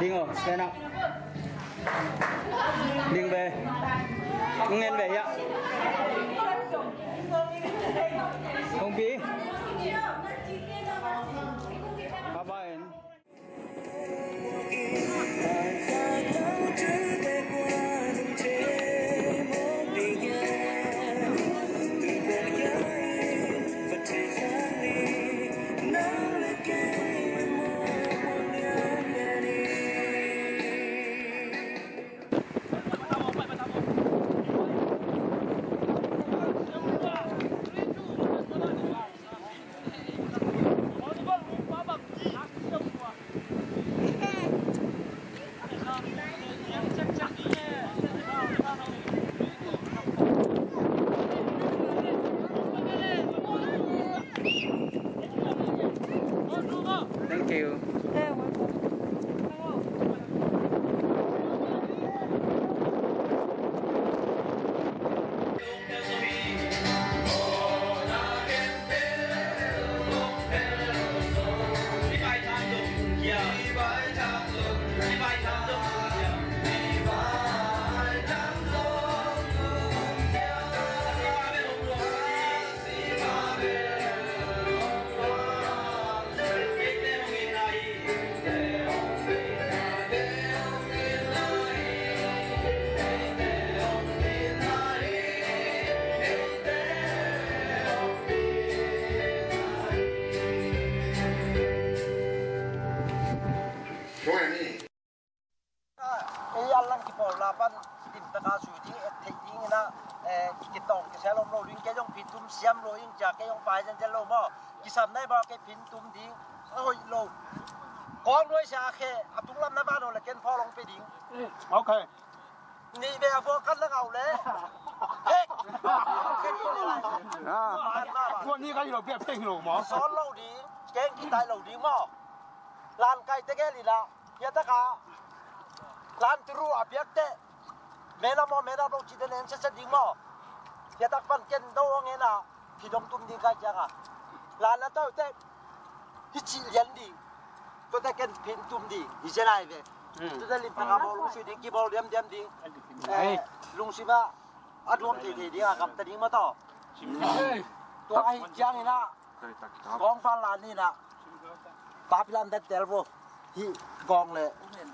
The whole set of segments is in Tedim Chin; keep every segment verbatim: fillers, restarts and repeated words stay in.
Ding, oh, stand up. Ding ve. Ngen ve ya. Kong pi. Bye bye. Thank you. Ei a lang kipawl la pan limtaka zui ding, et theih ding ina, eh, kitawng kisel om lo ding, kei zong phintum siam lo ing cia, kei zong pai zenzen lo maw. Kisam nai ba kei phintum ding a hoih lo. Kawng nuai sia khe a tunglam na ba no le ken phaw long pe ding. Ok. Nih ve a vua kan la ngau le. Hek. Ah. Vua ni ka hi lo, bia pheng lo maw. Sawn lo ding, keng kitai lo ding maw. Lan kai te gel ila. Hiataka lan turu a piakte, mena maw, mena lo ci den en sese ding maw. Hiatak pan ken do ong ena, phi dong tum ding kai cianga. Lan la tau te, hi ci lian ding. Tua te ken phin tum ding, hi zenai ve. Hmm. Tua te lim taka bawl ong sui ding, kibawl diam diam ding. Eh, lungsima a duam thei thei ding a, gamta ding maw taw. Tua ahi ciangin ah, gawng pan la ni na. Papi lam dan tel vo. Hi gawng le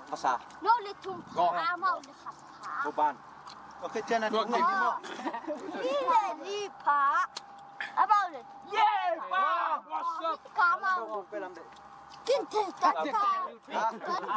masa. No le thum pha mau le khat pha. Ko ban. Ok, cian a ni mo. Ni le ni pha. About it. Yeah! Wow! What's up? Come on. Kin te ta ta. Ta ta.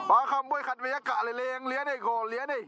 Ba kham buai khat vei a kah leh leng lian ei, goal lian ei.